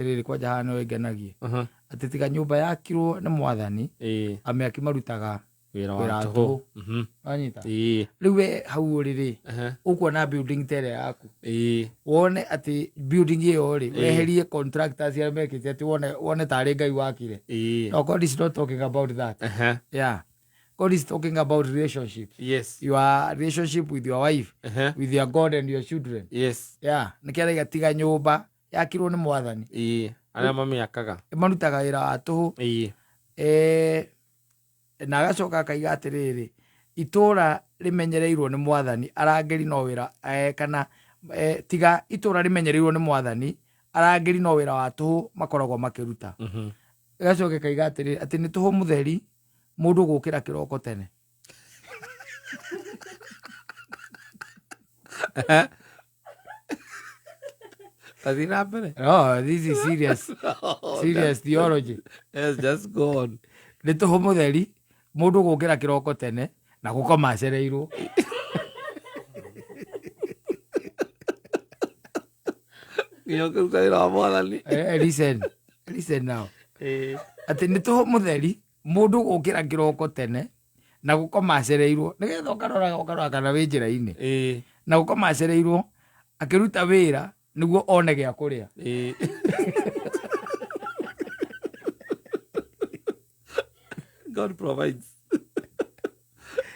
Atĩrĩrĩ, kwanja haha nĩho ĩngenagia, atĩ tiga nyũmba yakirwo nĩ mwathani, amĩaki marutaga wĩra wĩra wa wa tũhũ. tũhũ. Wanyita? Rĩu we hau ũrĩ rĩ, ũkuona building ta ĩrĩa yaku, wone atĩ building ĩyo rĩ, weherie contractors arĩa mekĩte, atĩ wone tarĩ Ngai wakire. No God is not talking about that. Yeah, God is talking about relationships, your relationship with your wife, with your God and your children. Yeah, nĩkĩo araiga tiga nyũmba yakirwo nĩ mwathani, Arĩa mamĩakaga marutaga wĩra wa tũhũ. Na agacoka akaiga atĩrĩrĩ, itũra rĩmenyereirwo nĩ mwathani, arangĩri no wĩra, kana tiga itũra rĩmenyereirwo nĩ mwathani, arangĩri no wĩra wa tũhũ makoragwo makĩruta. Ĩgacoka ĩkaiga atĩrĩrĩ, atĩ nĩ tũhũ mũtheri mũndũ gũkĩra kĩroko tene. Tathiĩ na mbere. Oh, this is serious, serious theology. Yes, just go on. Nĩ tũhũ mũtheri mũndũ gũkĩra kĩroko tene na gũkoma acereirwo. Nginya ũkĩruta wĩra wa mwathani. Listen, listen now. Atĩ nĩ tũhũ mũtheri mũndũ gũkĩra kĩroko tene na gũkoma acereirwo, nĩgetha ũkarora kana wĩ njĩra-inĩ, na gũkoma acereirwo akĩruta wĩra nĩguo one gĩa kũrĩa. God provides.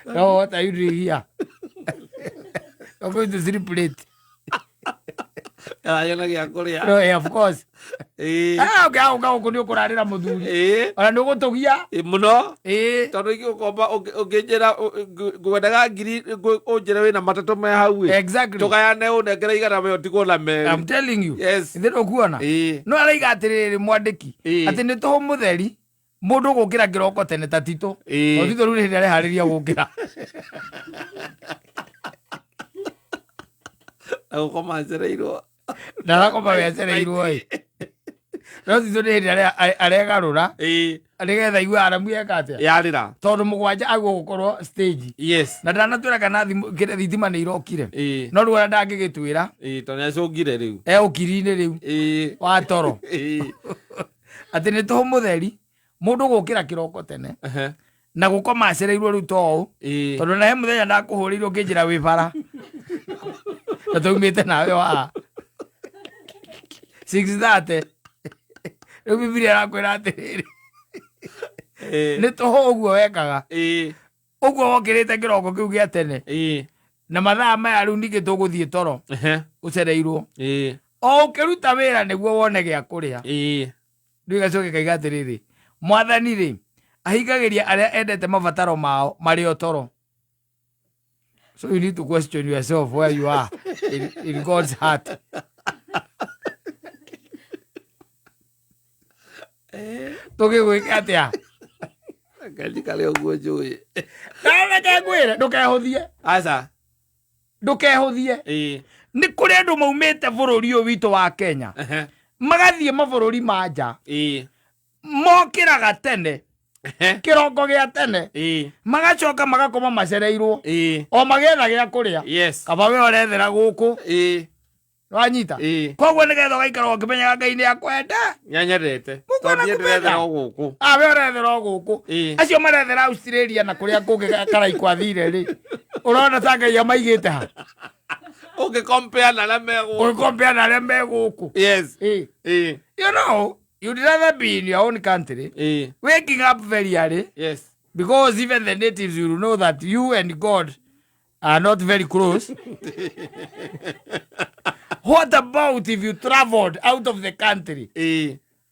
No, what are you doing here? You're going to sleep late. Aranyona gĩa kũrĩa. No, yeah, of course. Ah, okay, ũka gũkũ nĩ ũkũrarĩra mũthuri. Ona nĩ ũgũtũgia. Mũno. Tondũ ingĩgũkomba, ũngĩnjĩra ngwendaga ngiri, ũnjĩre wĩna matatũ me hau ĩ. Tũgayane, ũnengere 100 we ũtigwo na 2. I'm telling you. Yes. Ithe ndũkuona. No araiga atĩrĩrĩ mwandĩki, atĩ nĩ tũhũ mũtheri mũndũ gũkĩra kĩroko tene ta Tito. Tondũ Tito rĩu nĩ hĩndĩ areharĩria gũkĩra. Na gũkoma ncereirwo. Na arakoma wecereirwo ĩ. No Tito nĩ hĩndĩ aregarũra nĩgetha igue aramu eka atĩa. Yarĩra. Tondũ 7 agwo gũkorwo stage. Na ndanatwĩra kana thimũ kĩrĩa thitima nĩ irokire. No rĩu ona ndangĩgĩtwĩra. Tondũ nĩacũngire rĩu. E ũkiri-inĩ rĩu. Wa toro. Atĩ nĩ tũhũ mũtheri mũndũ gũkĩra kĩroko tene na gũkoma acereirwo rĩu to ũũ. Tondũ na he mũthenya ndakũhũrĩirwo ũkĩnjĩra wĩ bara. Na twaumĩte nawe wa 6:30. Rĩu Bibilia ĩrakwĩra atĩrĩrĩ, nĩ tũhũ ũguo wekaga. Ũguo wokĩrĩte kĩroko kĩu gĩa tene. Na mathaa maya rĩu ningĩ tũgũthiĩ toro. Ũcereirwo. O ũkĩruta wĩra nĩguo wone gĩa kũrĩa. Rĩu gacoke kaiga atĩrĩrĩ, mwathani rĩ, ahingagĩria arĩa endete mabataro mao marĩ o toro. So you need to question yourself where you are in God's heart. Tũgĩgwĩke atĩa? Reke njikare ũguo njũĩ. Reke ngwĩre, ndũkehũthie. Aca. Ndũkehũthie. Nĩ kũrĩ andũ maumĩte bũrũri ũyũ witũ wa Kenya, magathiĩ mabũrũri ma nja, mokĩraga tene, kĩroko gĩa tene, magacoka magakoma macereirwo, o magĩetha gĩa kũrĩa. Kaba we ũrethera gũkũ. Wanyita? Koguo nĩgetha ũgaikara ũkĩmenyaga Ngai nĩ akwenda. Nĩanyendete. Mũkwana Tondũ niĩ kũmenda. ndĩrethera o gũkũ. Ah, we ũrethera o gũkũ. Acio marethera Australia na kũrĩa kũngĩ Karaikũ athire rĩ, ũrona ta Ngai amaigĩte ha? Ũngĩ compare na arĩa me gũkũ. Ũngĩ compare na arĩa me gũkũ. You know, you'd rather be in your own country, waking up very early, because even the natives will know that you and God are not very close. What about if you traveled out of the country?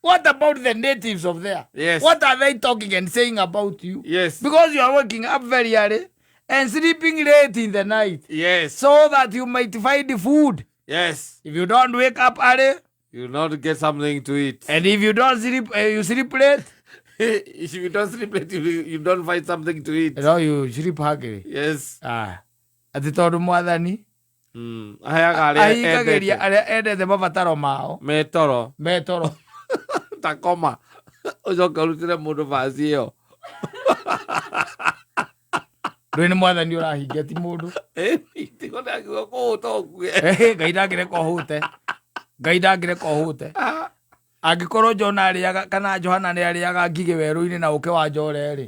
What about the natives of there? What are they talking and saying about you? Because you are waking up very early and sleeping late in the night. So that you might find food. If you don't wake up early, you will not get something to eat. And if you don't sleep, you sleep late. If you don't sleep late, you don't find something to eat. No, you sleep hungry. Atĩ tondũ mwathani Aheaga arĩa ahingagĩria endete. arĩa endete mabataro mao Me toro. Me toro. Ta koma. Ũcoke ũrutĩre mũndũ vaci ĩyo. Ndũĩ nĩ mwathani ũrahingia ti mũndũ. Tigo ndakiuga kũhũta ũkue. Ngai ndangĩreka ũhũte. Ngai ndangĩreka ũhũte. Angĩkorwo Jona arĩaga kana Johana nĩ arĩaga ngigĩ werũ-inĩ na ũkĩ wa njore rĩ,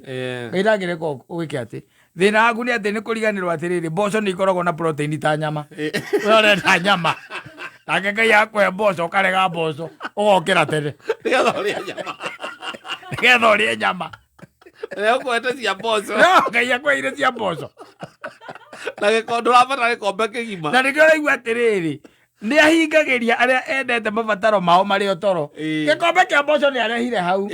Ngai ndangĩreka ũgĩke atĩ. Thĩna waku nĩ atĩ nĩ kũriganĩrwo atĩrĩrĩ, mboco nĩ ikoragwo na protein ta nyama. We ũrenda nyama, nake Ngai akũhe mboco, ũkarega mboco, ũgokĩra tene nĩgetha ũrĩe nyama. Nĩgetha ũrĩe nyama. Rĩrĩa ũkwete cia mboco. No Ngai akũheire cia mboco. Na gĩko ndũrabatara gĩkombe kĩgima. Na nĩkĩo ũraigua atĩrĩrĩ, nĩ ahingagĩria arĩa endete mabataro mao marĩ o toro. Gĩkombe kĩa mboco nĩ arehire hau.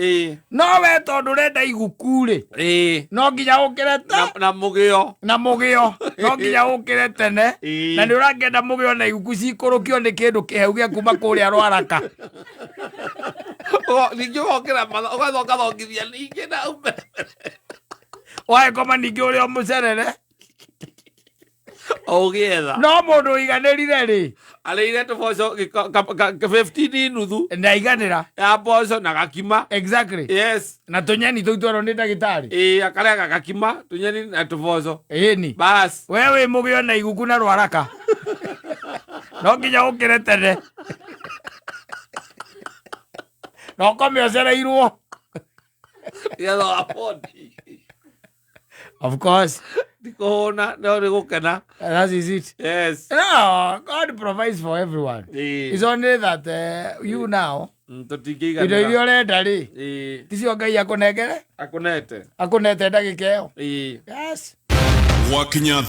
No we tondũ ũrenda iguku rĩ, no nginya ũkĩre ta Na mũgĩo. Na mũgĩo no nginya ũkĩre tene. Na nĩ ũrakĩenda mũgĩo na iguku cikũrũkio nĩ kĩndũ kĩheu gĩa kuma kũrĩa rwaraka. Ningĩ ũgokĩra mathaa ũgatha ũkathongithia ningĩ na ume. Wagĩkoma ningĩ ũrĩa mũcerere. O ũgĩetha. No mũndũ ũiganĩrire rĩ, arĩire tũboco 15 nuthu. Ndaiganĩra. Ya mboco na gakima. Exactly. Yes. Na tũnyeni tũu twerwo nĩ ndagĩtarĩ. Ĩĩ, akarĩa gakima, tũnyeni na tũboco. Ĩni. Bas. We wĩ mũgĩo na iguku na rwaraka, no nginya ũkĩre tene na ũkome ũcereirwo. Nĩgetha afford. Of course. Ndikũhũna no nĩ gũkena. That is it. Yes. No, God provides for everyone. It's only that you now indo Tũtingĩiganĩra. Iria ũrenda rĩ, ticio Ngai akũnengere. Akũnete. Akũnete ndagĩka ĩyo. Yes. Gwakinya.